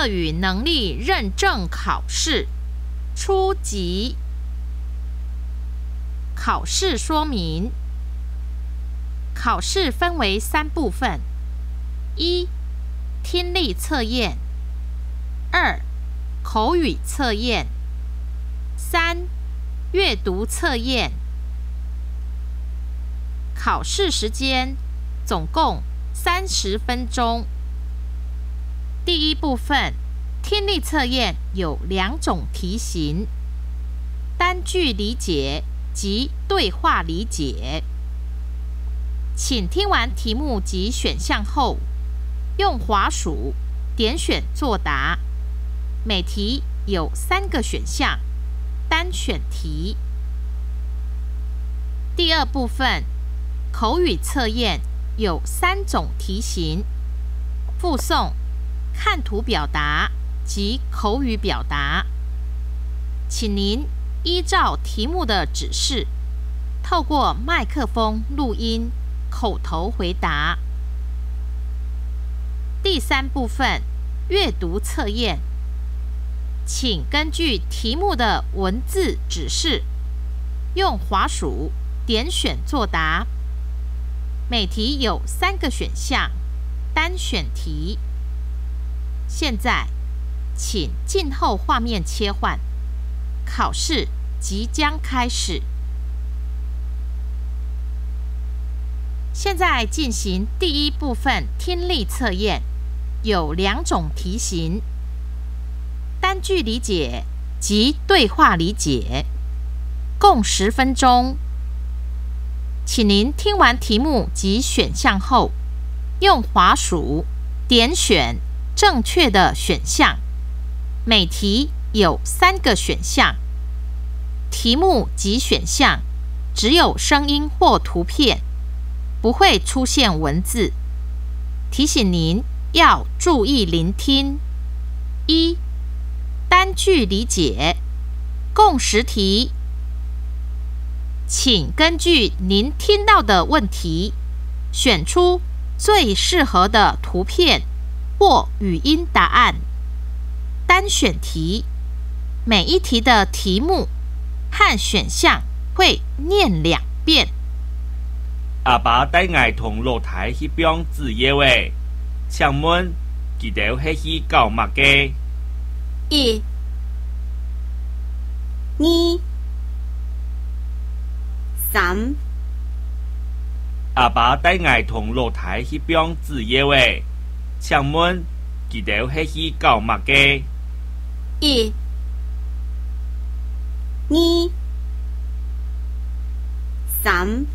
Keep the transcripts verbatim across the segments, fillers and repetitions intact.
語能力認證考試，初級。考試說明：考試分為三部分：一、聽力測驗；二、口語測驗；三、閱讀測驗。考試時間總共三十分鐘。第一部分，听力测验有两种题型：单句理解及对话理解。请听完题目及选项后，用滑鼠点选作答。每题有三个选项，单选题。第二部分，口语测验有三种题型：复诵、看图表达及口语表达。请您依照题目的指示，透过麦克风录音，口头回答。第三部分，阅读测验。请根据题目的文字指示，用滑鼠点选作答。每题有三个选项，单选题。现在，请静候画面切换，考试即将开始。现在进行第一部分听力测验，有两种题型：单句理解及对话理解，共十分钟。请您听完题目及选项后，用滑鼠点选正确的选项。每题有三个选项，题目及选项只有声音或图片，不会出现文字。提醒您要注意聆听。一、单句理解，共识题。请根据您听到的问题，选出最适合的图片或语音答案。单选题，每一题的题目和选项会念两遍。阿爸带𠊎同老弟去放紙鷂仔，请问佢兜係去搞麼个？一、二、三。阿爸帶𠊎同老弟去放紙鷂仔，請問佢兜係去搞麼个？一、二、三。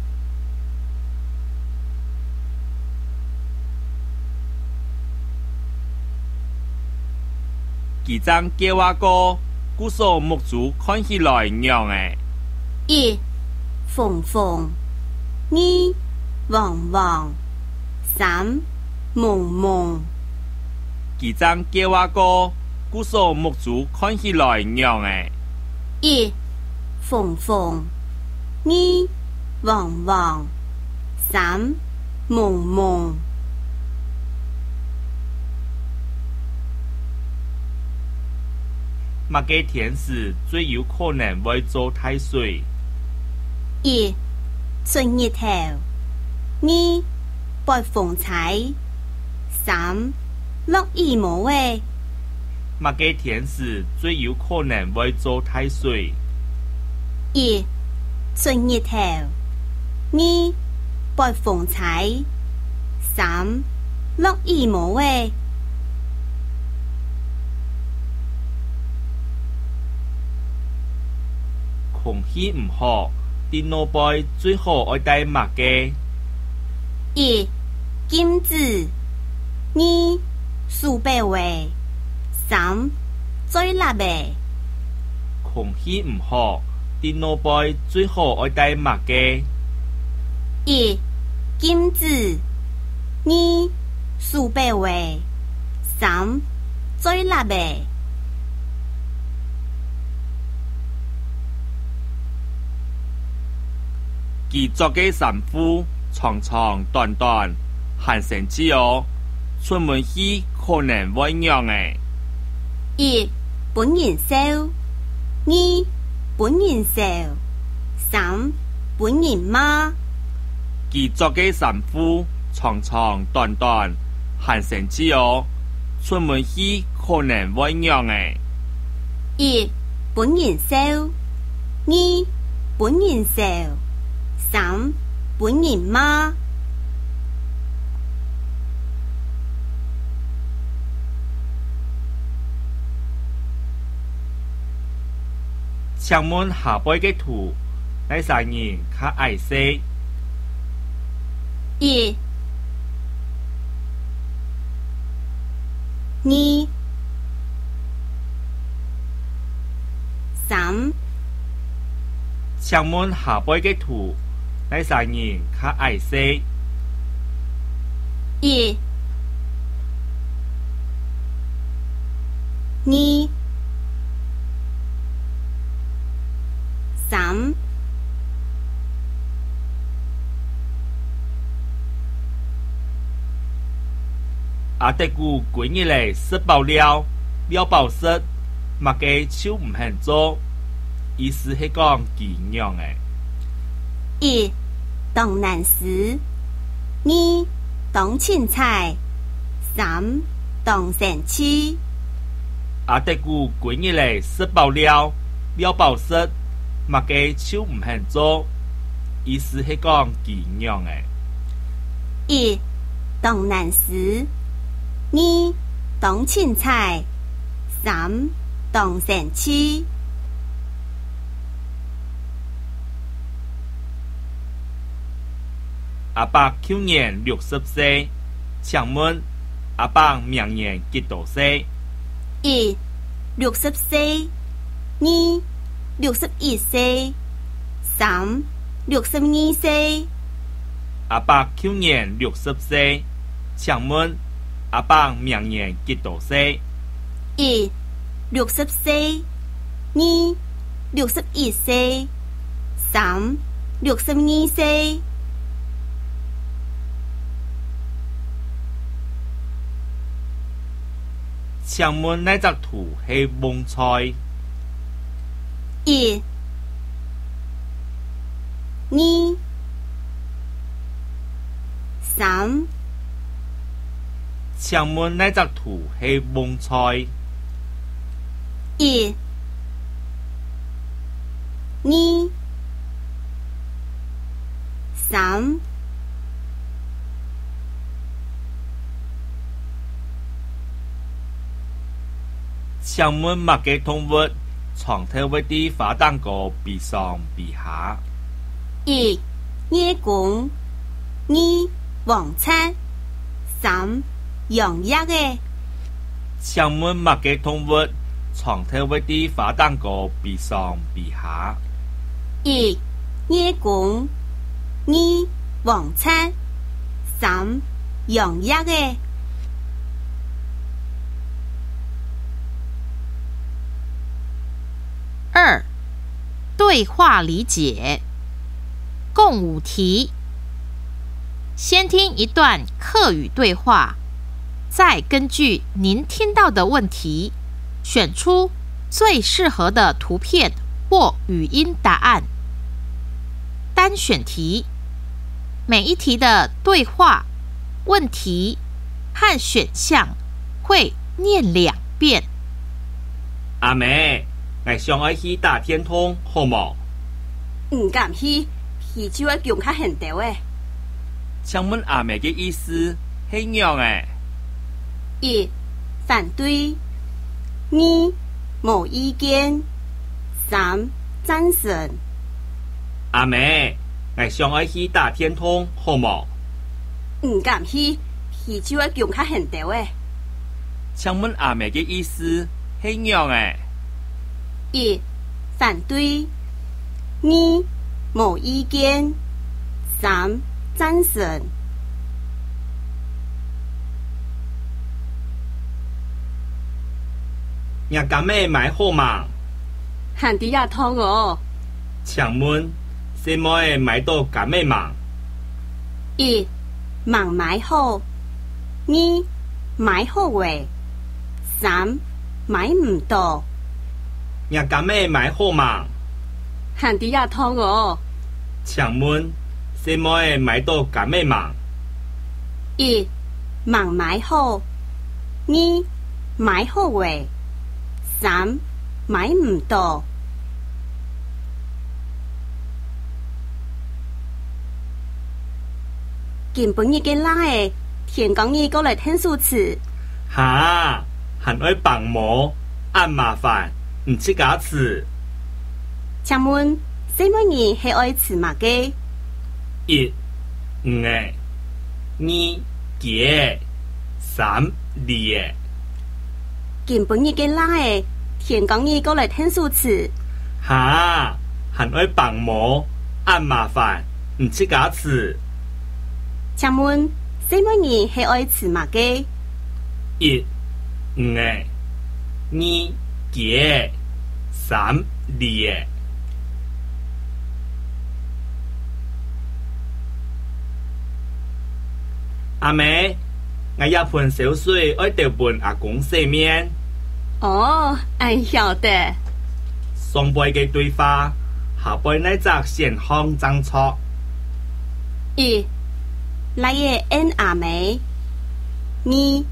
佢正噭啊過，故所目珠看起來仰仔？一、紅紅。二、黃黃。三、濛濛。佢正噭啊過，故所目珠看起來仰仔？一、紅紅。二、黃黃。三、濛濛。麼个天時最有可能會做大水？一、出日頭。二、發風搓。三、落雨毛仔。麼个天時最有可能會做大水？一、出日頭。二、發風搓。三、落雨毛仔。空氣毋好，在外背最好愛戴麼个？一、鏡子。二、手錶仔。三、嘴壢仔。空氣毋好，在外背最好愛戴麼个？一、鏡子。二、手錶仔。三、嘴壢仔。 佢著个衫褲長長短短，還生趣哦，出門去可能會仰仔？一、分人笑。二、分人笑。三、分人罵。佢著个衫褲長長短短，還生趣哦，出門去可能會仰仔？一、分人笑。二、分人笑。三、分人罵。 請問下背个圖，哪儕人較矮細？一、二、三。請問下背个圖，哪儕人較矮細？一、二、三。 阿德牯歸日仔食飽尞，尞飽食，麼个就毋肯做，意思係講佢仰仔？一、當懶尸。二、當清采。三、當生趣。阿德牯歸日仔食飽尞，尞飽食，麼个就毋肯做，意思係講佢仰仔？一、當懶尸。二、當清采。三、當生趣。 阿伯舊年六十歲，請問阿伯明年幾多歲？一、六十歲。二、六十一歲。三、六十二歲。阿伯舊年六十歲，請問阿伯明年幾多歲？一、六十歲。二、六十一歲。三、六十二歲。 請問哪隻圖係蕹菜？一、二、三。請問哪隻圖係蕹菜？一、二、三。 請問麼个動物長透會在花頂高飛上飛下？一、月公。二、黃蚻。三、揚蝶仔。請問麼个動物長透會在花頂高飛上飛下？一、月公。二、黃蚻。三、揚蝶仔。 二、對話理解。共五題。先聽一段客語對話，再根據您聽到的問題，選出最適合的圖片或語音答案。單選題，每一題的對話、問題和選項會念兩遍。阿姆，𠊎想愛去打電動，好無？毋敢去，去就愛供較遠兜仔。請問阿姆个意思係仰仔？一、反對。二、無意見。三、贊成。阿姆，𠊎想愛去打電動，好無？毋敢去，去就愛供較遠兜仔。請問阿姆个意思係仰仔？一、反對。二、無意見。三、贊成。若柑仔買好吂？還在這擇哦。請問，細妹仔買著柑仔吂？一、吂買好。二、買好咧。三、買毋到。若柑仔買好吂？還在這度哦。請問，細妹仔買到柑仔吂？一、吂買好。二、買好咧。三、買毋到。 今晡日个剌仔，天光日過來𢯭手㓾。哈，還愛幫忙，恁麻煩，你自家㓾。請問，細妹你係愛㓾麼个？一、魚仔。二、雞仔。三、梨仔。 今晡日个剌仔，天光日過來𢯭手㓾。哈，還愛幫忙，恁麻煩，你自家㓾。請問，細妹你係愛㓾麼个？一、魚仔。二、雞仔。三、梨仔。 阿姆，𠊎這盆燒水愛丟分阿公洗面。哦，恁曉得。上背个對話，下背哪隻選項正著？一、倈仔應阿姆。二、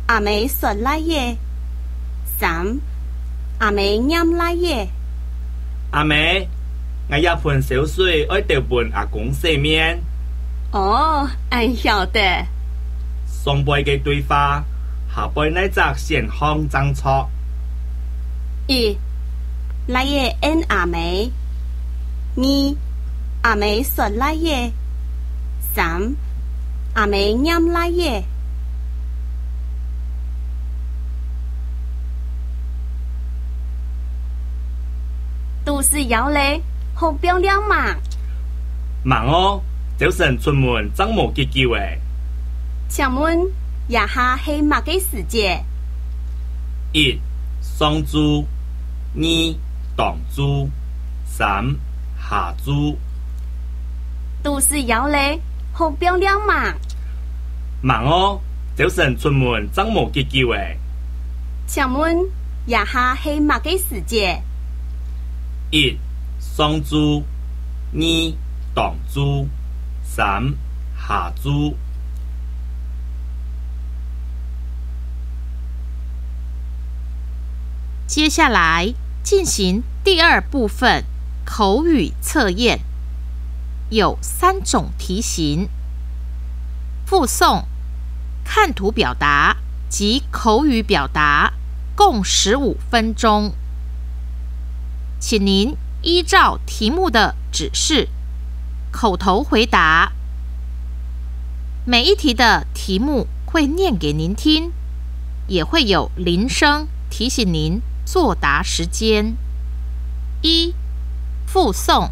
阿姆說倈仔。三、阿姆念倈仔。阿姆， 𠊎這盆燒水愛丟分阿公洗面。哦，恁曉得。上背个對話，下背哪隻選項正著？一、倈仔應阿姆。二、阿姆說倈仔。三、阿姆念倈仔。 肚屎枵咧，好放尞吂？吂哦，朝晨出門正無幾久仔。請問，這下係麼个時節？一、上晝。二、當晝。三、下晝。肚屎枵咧，好放尞吂？吂哦，朝晨出門正無幾久仔。 請問，這下係麼个時節？一、上晝。二、當晝。三、下晝。 接下來進行第二部分口語測驗，有三種題型：複誦、看圖表達及口語表達，共十五分鐘。請您依照題目的指示，口頭回答。每一題的題目會念給您聽， 也會有鈴聲提醒您作答時間。一、複誦，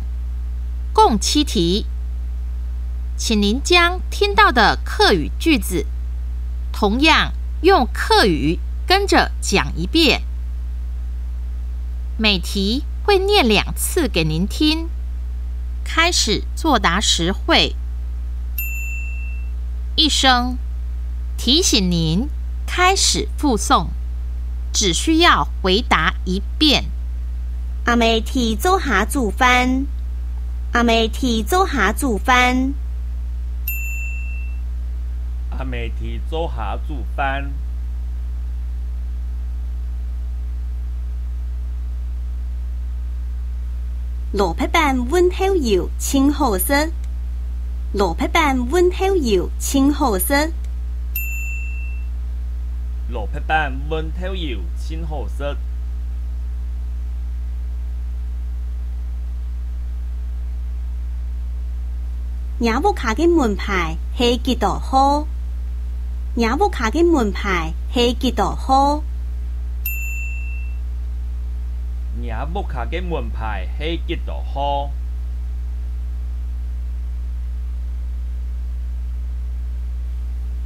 共七題，請您將聽到的客語句子，同樣用客語跟著講一遍。每題會念兩次給您聽，開始作答時會 一聲，提醒您開始複誦，只需要回答一遍。阿姆在灶下煮飯。阿姆在灶下煮飯。阿姆在灶下煮飯。 蘿蔔粄搵豆油盡好食。蘿蔔粄搵豆油盡好食。蘿蔔粄搵豆油盡好食。若屋下个門牌係幾多號？若屋下个門牌係幾多號？ 若屋下个門牌係幾多號？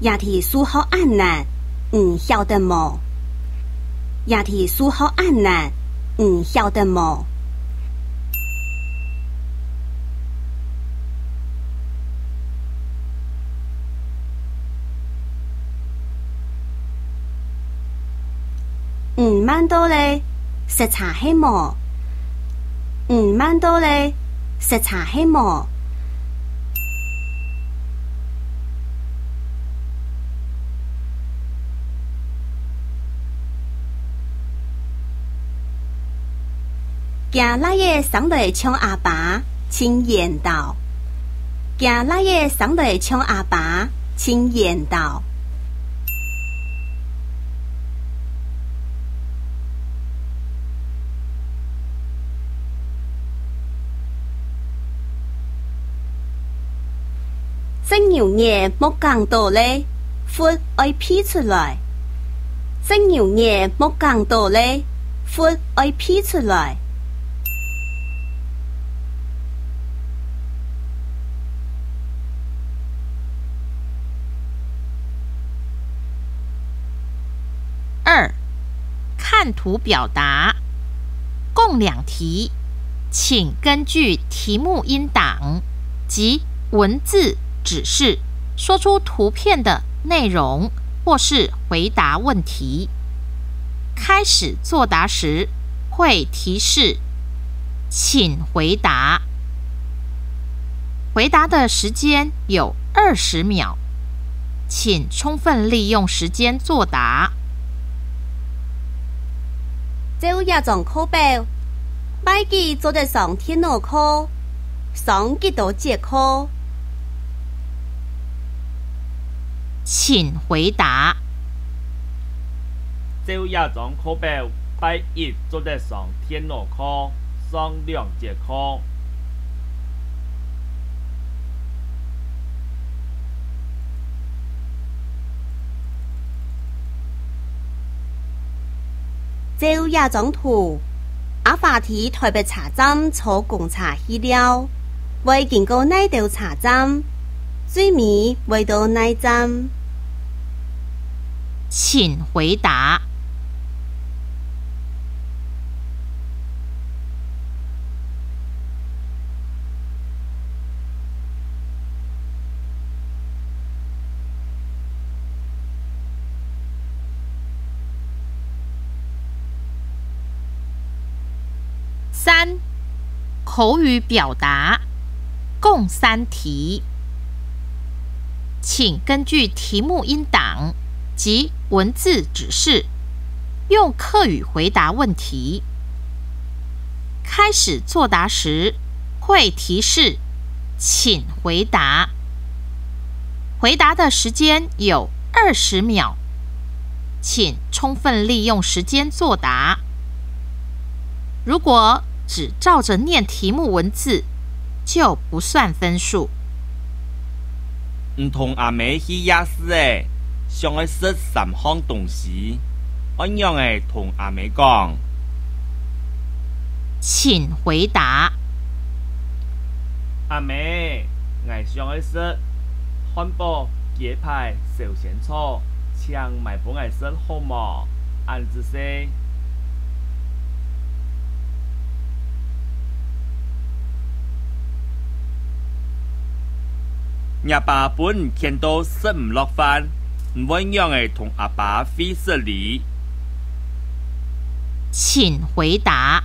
這題數學恁難，你曉得無？這題數學恁難，你曉得無？你慢到咧，塞車係無？你慢到咧，塞車係無？ 驚倈仔生來像阿爸，盡緣投。驚倈仔生來像阿爸，盡緣投。 食牛眼莫哽到咧，核愛飛出來。食牛眼莫哽到咧，核愛飛出來。 二、看圖表達。共兩題，請根據題目音檔及文字指示，說出圖片的內容或是回答問題。開始作答時會提示，請回答。 回答的時間有二十秒，請充分利用時間作答。照這張課表，拜幾做得上電腦課？上幾多節課？ 請回答。照這張課表，拜一做得上電腦課，上兩節課。照這張圖，阿華在臺北車站坐公車去尞，會經過哪兜車站？ 最尾會到哪站？請回答。三、口語表達。 共三題。請根據題目音檔及文字指示，用客語回答問題。開始作答時會提示，請回答。回答的時間有二十秒，請充分利用時間作答。 如果只照著念題目文字，就不算分數。你同阿姆去夜市仔，想愛食三項東西，愛仰仔同阿姆講？請回答。阿姆，𠊎想愛食漢堡、雞排、燒仙草，請買分𠊎食好無？恁仔細。 若爸分你譴到食毋落飯，你會仰仔同阿爸會失禮？請回答。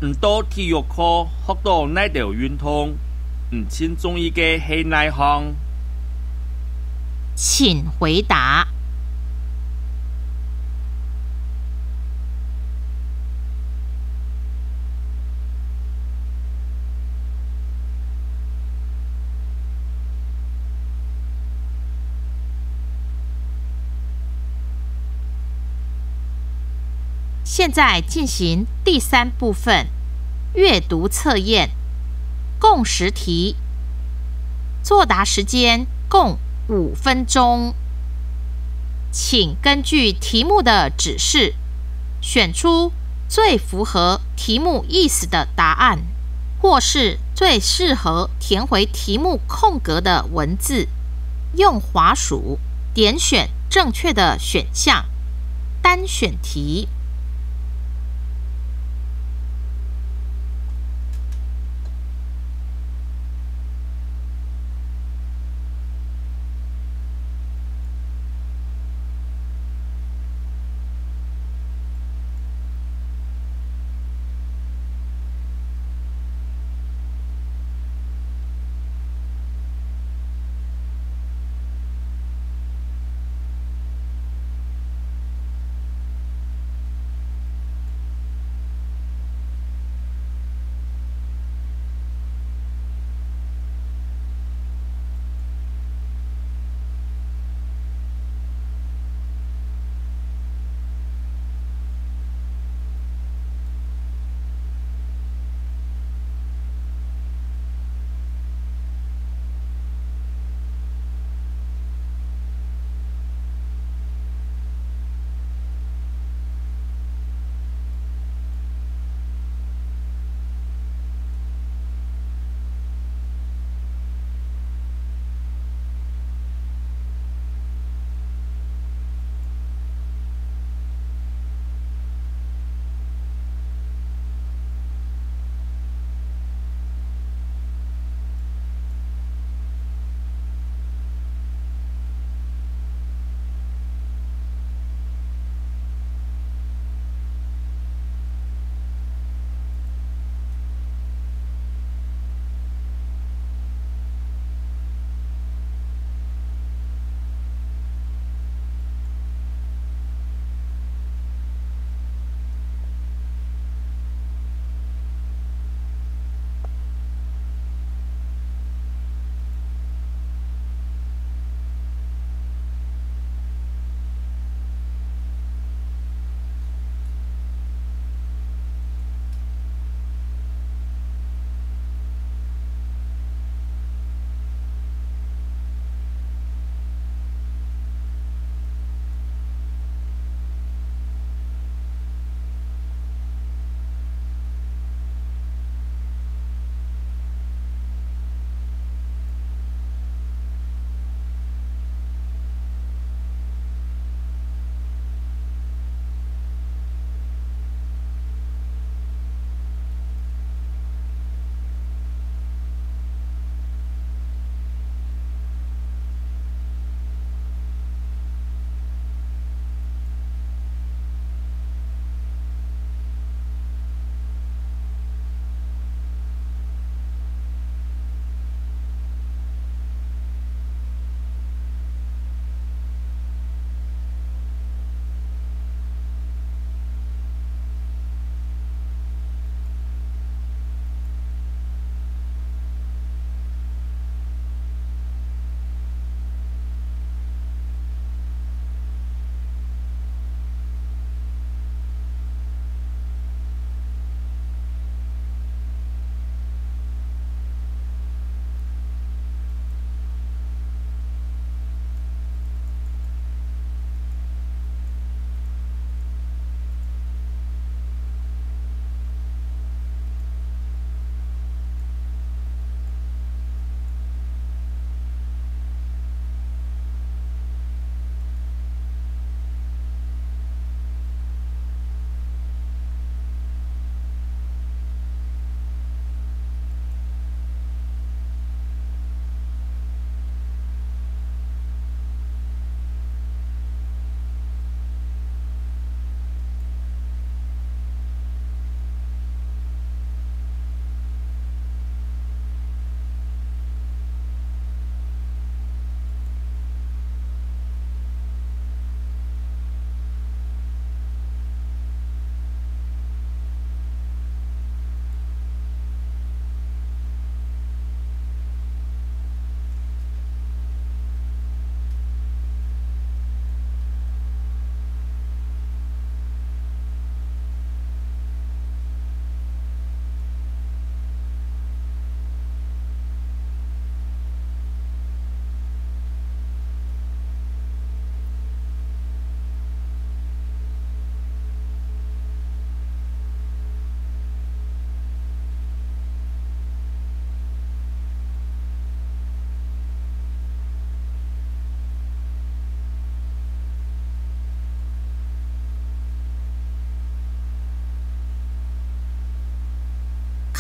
你到體育課學到哪兜運動？你盡中意个係哪項？請回答。 現在進行第三部分，閱讀測驗，共十題，作答時間共五分鐘。請根據題目的指示，選出最符合題目意思的答案，或是最適合填回題目空格的文字。 用滑鼠點選正确的选项，单选题。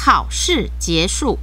考試結束。